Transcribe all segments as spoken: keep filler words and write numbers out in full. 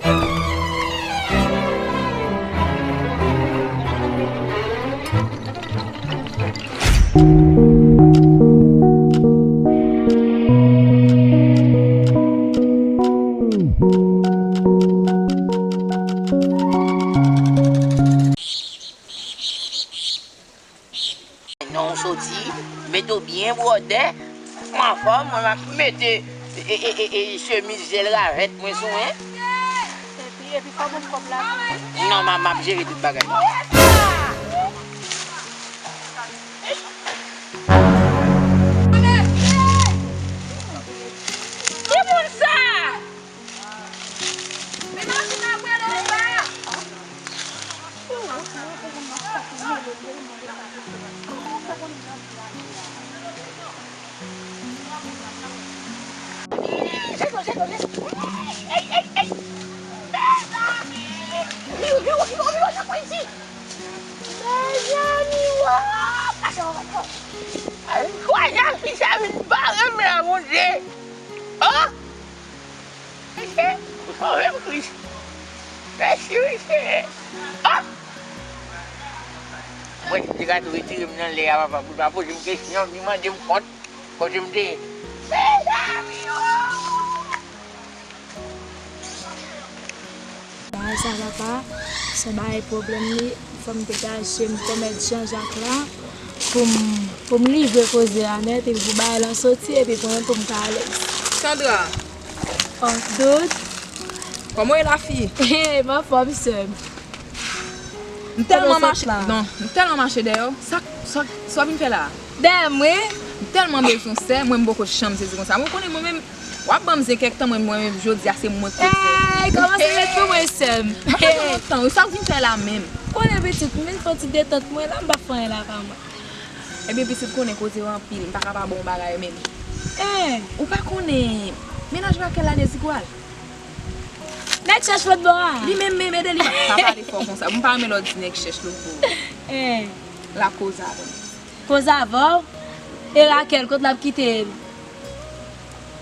Non, w soti, mete w byen bwòdè, anfòm, mwen m ap mete e, e, e, e, chemiz jèl ravèt mwen sou mwen. Epi, epi fò ban m kòb la tou. Non, m a, m ap jere tout bagay. Ki moun sa? Mezanmi, wa, pa sa w pa fè. Ay, kwayab, fi sa vin bare m la, Bondye. Oh! Mesye, ou sove m, Kris. Mèsi, wi, Senyè. Oh! Mwen, si te ka tou retire m nan lè a, papa, pou l pa poze m kesyon, ni mande m kont, kote m te ye. Mezanmi, oh! Bagay sa papa, se yon bagay pwoblèm li, fò m degaje m kòmèt Jan Jak la pou m, pou m livre koze a nèt epi pou bagay lan soti epi pou mwen pou m ka alèz. Sandra. Oh, Doud. Kòman w ye la fi? Hey, m anfòm sè m. M tèlman mache, non, m tèlman mache dèyè w. Sa, sa, sa w vin fè la? Dèyè m wi. M tèlman bezwen w sè, mwen m poko janm sezi konsa. Mwen konnen mwen menm, w ap ban m zen kèk tan, mwen, mwen menm, jodi a, se mwen k pou sezi. Ey, kòmanse met pou mwen, sè m. M ap fè lontan, wi, sa w vin fè la menm? Konnen pitit, m vin fè yon ti detant mwen la, m p ap fè anyen lakay mwen. Ebyen, pitit, konnen koze yo anpil, m pa ka pa ba w yon bagay menm. Ou pa konnen, mennaj Raquel la Dezigwal. Nèg chèch lòt bò a. Li menm menm, ede li pa pale fò konsa. M pa renmen lè w di nèg chèch lòt bò. L ap koze avè m. Koze avè w? E Raquel, kot l ap kite l?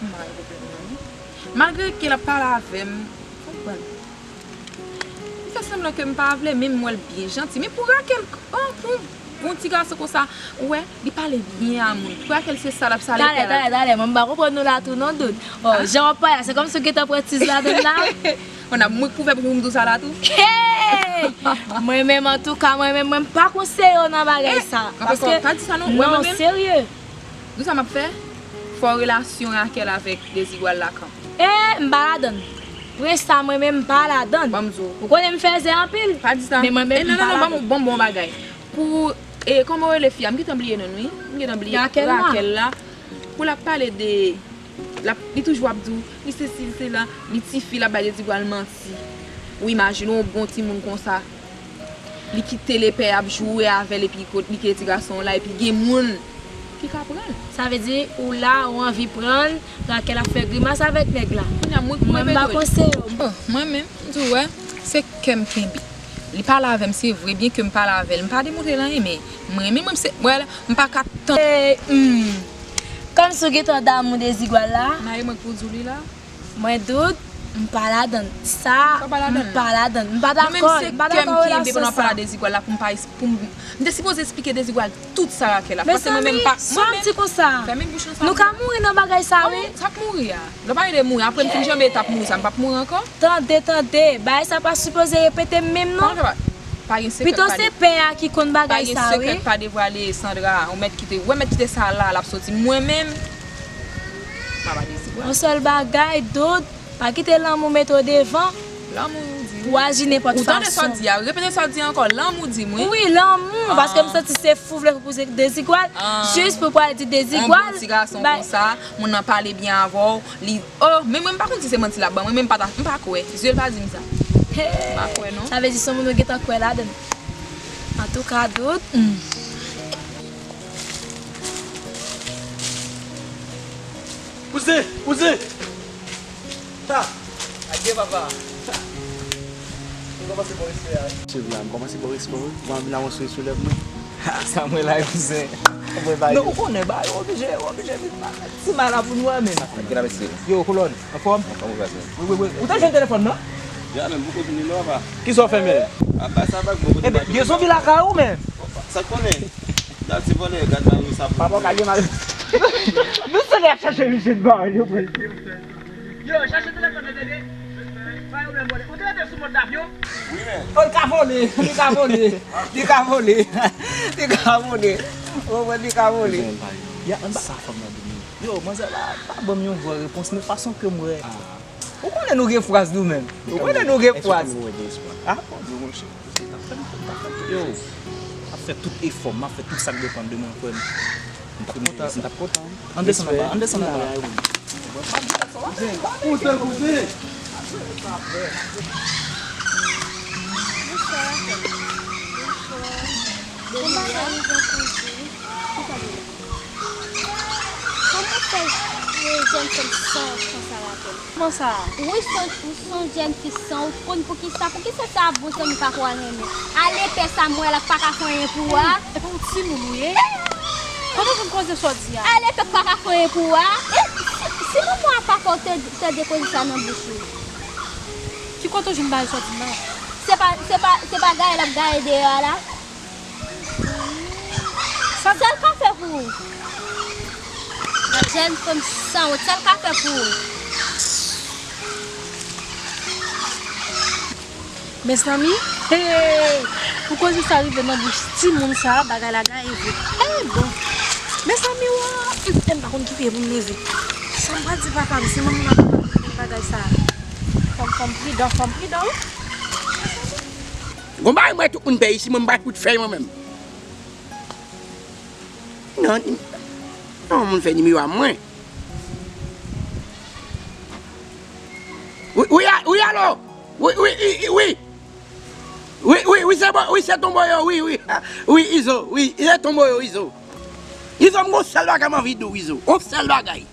M pa gen pwoblèm nan, non. Malgre ke l ap pale avè m, konprann. Li fè sanblan ke m pa vle, men m wè l byen janti. Men pou Raquel, oh, pou, pou yon ti gason konsa, ou wè, li pale byen a moun. Pou Raquel, se sa l ap sale kè l. Talè, talè, talè, mwen m pa konprann nou la tou non, Doud. Oh, jan w ap pale a, se kòmsi w gentan pran tiz ladann la. Mwen ap mwen k pou fè pou m di w sa la tou. Hey! Mwen menm, antouka, mwen menm, mwen m pa konseye w nan bagay sa. Paske, pa di sa non, mwen menm. Serye. Di w sa m ap fè? Fò relasyon Raquel avèk Dezigwal la kanpe. Eh, m pa ladann. Prens sa mwen menm m pa ladann. Ban m di w. Ou konnen m fèzè anpil. Pa di sa. Men mwen menm m pa ladann. Eh, non, non, non, ban m, ban m bon bagay. Pou, eh, kòman w rele fi a? M gentan bliye non l wi. M gentan bliye. Raquel la. Raquel la. Pou l ap pale de, l ap, li toujou ap di w, li sesi, li sela, li tifi, l ap bay Dezigwal manti. Ou imajine w bon timoun konsa. Li kite lepè ap joure avè l epi kot li kite ti gason an la epi gen moun ki ka pran l. Sa vle di ou la ou anvi pran l, Raquel ap fè grimas avèk nèg la. Kounye a mwen k pou repete w. Mwen m pa konseye w. Oh, mwen menm, m di w wè, se kè m kenbe. Li pale avè m, se vre, byen ke m pale avè l, m pa demontre l anyen, men mwen menm, mwen se, wè, m pa ka tann. Eh, hmm. Kòmsi w gentan damou Dezigwal la. Maye mwen k pou di w li la. Mwen Doud, m pa ladann sa, m pa ladann. M pa dakò, m pa dakò relasyon sa. Mwen menm se kè m kenbe pandan w ap pale a Dezigwal la pou m pa, pou m, m te sipoze eksplike Dezigwal tout sa Raquel la. Paske mwen menm pa, mwen menm, fèmen bouch nou sa. Nou ka mouri nan bagay sa wi. Sa k mouri a? Lè w pale de mouri, apre m fin janbe etap mouri sa, m p ap mouri ankò? Tande, tande, bagay sa pa sipoze repete menm non. Pa gen sekrè. Pito se pè a ki konn bagay sa wi. Pa gen sekrè k pa devwale, Sandra. Ou mèt kite, ou mèt kite sa la, l ap soti. Mwen menm, m ap ale di w. Yon sèl bagay, Doud, pa kite lanmou mete w devan. Lanmou di wi. Pou aji nenpòt fason. Ou tande sa w di a, repete sa w di ankò, lanmou di m wi. Wi, lanmou, paske m santi se fou vle pou Dezigwal, jis pou pral di Dezigwal. Yon bon ti gason konsa, moun nan pale byen avè w, li, oh, men mwen m pa konn si se manti l ap ban mwen, men m pa ta, m pa kwè. Zye l pa di m sa. M pa kwè non. Sa vle di se yon moun ou gentan kwè ladann. Antouka, Doud. Hmm. Kouzen, kouzen! Ta! Adye papa! M kòmanse pran respè a wi. Cheve a, m kòmanse pran respè wi. Mwen vin avanse soulèv mwen. Ha, sa mwen la, kouzen. Mwen ba yo. Non, ou konnen ba yo oblije, oblije vin mal. Ti mal la pou nou a menm. Gen la mesye. Yo, kolòn, anfòm? Anfòm ou pase? Wi, wi, wi. Ou te jwenn telefòn nan? Ya, men poko vini non, apa. Kisa w fè, men? Apa, sa pa bon kote. Ebyen, gen zonbi lakay ou, men. Sa k konnen? Gad se vòlè, gad la, yo sa. Papa, w ka gen mal. Nou se lè ap chache misye ba yo, bro. Yo, chache telefòn nan, tande. Pa yon menm vòlè. Ou te rete sou mòd avyon? Wi, men. Oh, li ka vole, li ka vole. Li ka vole. Li ka vole. Oh, mwen, li ka vole. Ya, ann sa fanm nan domine. Yo, manzè la pa ban m yon vrè repons, men fason ke m wè. Ou konnen nou gen fraz nou menm. Ou konnen nou gen fraz. Ah, bon, bon, monchè. Yo, m ap fè tout efò m, m ap fè tout sa k depann de mwen, frè m. M t ap kontan. M t ap kontan. Ann desann anba, ann desann anba. Kouzen, kouzen. Bonswa. Bonswa. Kòman w fè, e, jèn fanm san, san sa la? Kòman sa? Wi, se yon, se yon jèn fi san, ou konn poukisa? Poukisa se a bon zanmi pa ka renmen? Ale pè sa m wè la k pa ka fè anyen pou ou a. Epa ou timoun ou ye? Kote w vin koze sa w di a? Ale pè k pa ka fè anyen pou ou a. E si, si manman w pa fè w te, te depoze sa nan bouch ou? Ki kote w jwenn bagay sa w di m nan? Se pa, se pa, se pa gaye l ap gaye deyò a la? Sa l ka fè pou ou? Jèn fanm san wont, sa l ka fè pou ou? Mezanmi, hey, pou koze sa rive nan bouch timoun sa, bagay la gaye vre. Hey, bon. Mezanmi, wa, m pa konn ki pye pou m leve. Sa m pral di papa m, si manman m ap bagay sa. Fanm, fanm pridan, fanm pridan, wi. Gon bagay mwen tout moun pè isi, mwen m bay kout fèy mwen menm. Non, non, moun fè nimewo a mwen. Wi, wi, a- wi, alo? Wi, wi, wi, wi. Wi, wi, wi, se bon, wi, se tonbo yo, wi, wi. Wi, Izo, wi, se tonbo yo, Izo. Izo, m gon sèl bagay m anvi di w, Izo. On sèl bagay.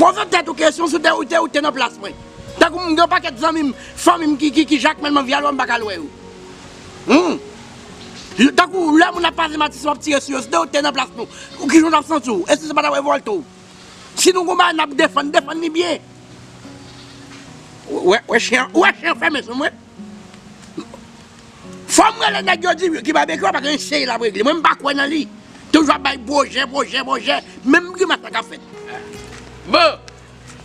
Poze tèt ou kesyon si w te, ou te, ou te nan plas mwen. Tankou m gen yon pakèt zanmi m, fanmi m ki, ki, ki jakmèl m anvi al wè m pa ka al wè yo. Humm. Tankou lè moun ap pase matis w ap tire sou yo, si w te nan plas nou, ou kijan w t ap santi w? Èske sa pa t ap revòlte w? Si nou gon bagay n ap defann, defann li byen. Wè, wè chen an, wè chen an fèmen sou mwen. Fò m rele nèg yo di ki Babekyou a pa gen anyen serye l ap regle. Mwen m pa kwè nan li. Toujou ap bay pwojè, pwojè, pwojè. Menm grimas la k ap fèt. Bon.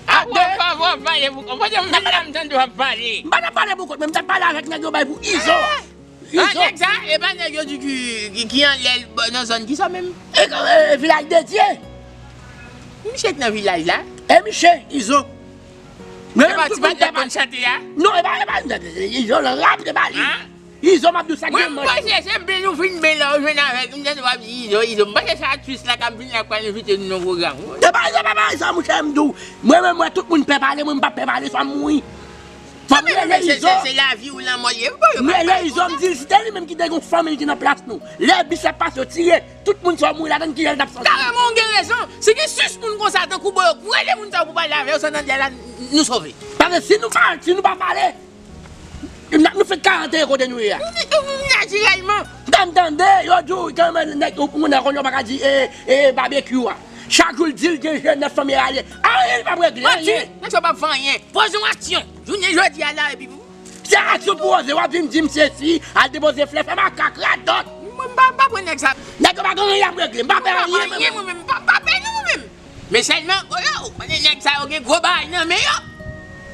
A, de- w ap pale pou kont. Pandan m vin la, m tande w ap pale. M pa t ap pale pou kont mwen, m t ap pale avèk nèg yo bay pou Izo a. Ah, Izo. Nèg sa, e pa nèg yo di ki, ki, ki anlè nan zòn ki sa menm? E, e, Vilaj de Dye. Misye k nan vilaj la? E misye, Izo. E pa ti bandi k konn chante a? Non, e pa, e pa, Izo l rap, e pa li. Izo m ap di w sa k gen manch. Mwen, m panse se byen nou fin byen la, ou jwenn avèk, m tande w ap di Izo, Izo. M panse se atris la k ap vin la k pral envite nou nan pwogram. E pa Izo, papa, Izo, monchè, m di w. Mwen menm, mwen, tout moun pè pale, mwen, m p ap pè pale, swa m mouri. Fò m rele Izo. Se, se lavi ou lanmò l ye. M rele Izo, m di l, si te li menm ki te gen yon fanmi l ki nan plas nou. Lè bis ap pase, yo tire. Tout moun sa w mouri ladann, kijan l t ap santi? Kareman, w gen rezon. Si gen sis moun konsa tankou Boyo, pou rele moun sa yo pou pale avè yo, sa n ap di a la, nou sove. Paske si nou pa, si nou pa pale, n ap, nou fèk karante kote nou ye a. Natirèlman. M tande, yo di w, kanmenm, nèg, ou, moun nan konn yo pa ka di, e, e, Babekyou a. Chak jou l di l gen jèn nan fanmi a ale. Anyen li p ap regle, anyen. Nèg sa p ap fè anyen. Poze yon aksyon. Jounen jodi a la, epi Se aksyon pou oze, w ap vin di m sesi, al depoze flè, fè makak, radòt. Mwen, m pa, m pa pran nèg sa. Nèg yo pa gen anyen y ap regle, m pa fè anyen mwen menm. Mwen menm, m pa, m pa pè non mwen menm. Men sèlman, gwo yo, ou konnen nèg sa yo gen gwo bagay nan men yo.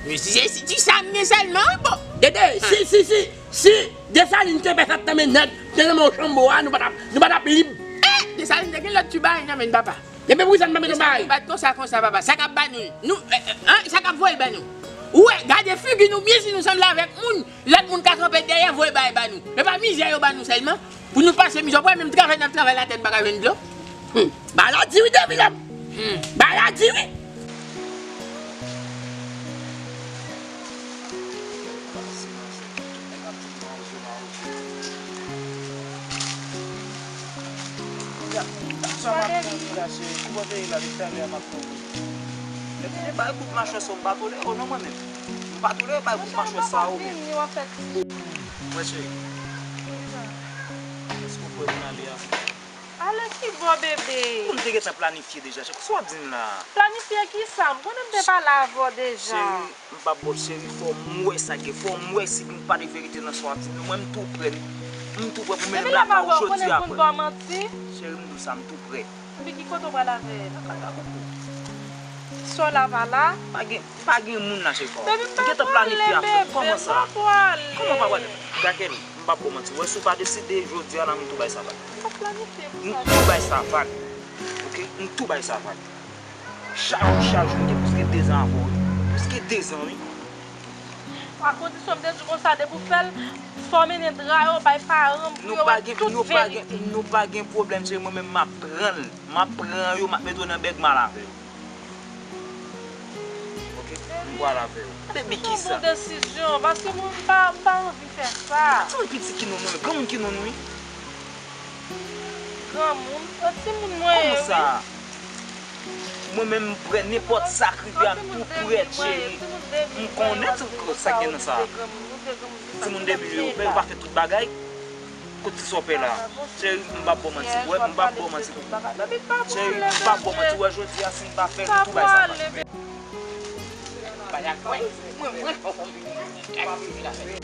Men si se ti sa m gen sèlman, wi, bon. Dede, si, si, si, si Desalin te fè sa t nan men nèg, te nan men Ochanbo a, nou pa t ap, nou pa t ap lib. Eh, Desalin te gen lòt ti bagay nan men l, papa. Ebyen poukisa n pa mete yon bagay? Desalin bat konsa, konsa, papa. Sa k ap ba nou l? Nou, eh, eh, sa k ap voye l ba nou? Ou wè, gade figi nou byen si nou sanble avèk moun. Lòt moun ka kanpe dèyè voye bagay ba nou. E pa mizè yo ba nou sèlman. Pou nou pase mizè. Ou wè menm travay n ap travay latè n pa ka jwenn dlo. Hmm. Bagay la di wi, David. Hmm. Bagay la di wi. Sa m ap tann ou la, se pou kote la, depi talè a m ap tann ou. Epi bay kout machwè sa w, m pa tolere w non mwen menm. M pa tolere bay kout machwè sa w menm. Mwen cheri. Èske w prè pou n ale a? A, Ale ki bò, bebe? Ou te gentan planifye deja, cheri. Sa w ap di m la? Planifye ki sa? M konnen m te pale avè w deja. Cheri, m p ap bò, cheri, fò m wè sa gen, fò m wè si gen pa de verite nan sa w ap di m yo. Mwen, m tou prè. M tou prè pou mennen lakay ou jodi a. Cheri, m di w sa, m tou prè. Epi ki kote w pral avè l? Sa w la pa la? Pa gen, pa gen moun la, cheri. M gentan planifye afè. Kòman sa? Kòman pa pral? Gade, m p ap bò manti. Wè, si w pa deside jodi a la, m tou bay sa vag. M tou bay sa vag. Oke? M tou bay sa vag. Chak jou, chak jou, m gen plis ke dezan avè w, wi. Plis ke dezan, wi. A kondisyon m te di w konsa, depi w fè l, fò w mennen dra yo bay paran m pou yo wè tout verite. Nou pa gen pwoblèm, cheri, mwen menm m ap pran l. M ap pran yo, m ap mete yo nan bèg m al avè yo. Oke? M pral avè yo. Baby, kisa? Bon desizyon, paske mwen m pa, m pa anvi fè sa. Timoun piti ki non nou, granmoun ki non nou, wi. Granmoun, yon timoun mwen ye, wi. Kòman sa? Mwen menm, m prè, nenpòt sa k rive a, m tou prè, cheri. M konnen tout sa k gen nan sa. Timoun de milyon, yo pa fè tout bagay. Kote sa w pè la? Cheri, m p ap bò manti, wè, m p ap bò manti. Cheri, m p ap bò manti, wè, jodi a, si m pa fè l, m tou bay sa vag. Mwen, mwen, mwen, mwen, mwen,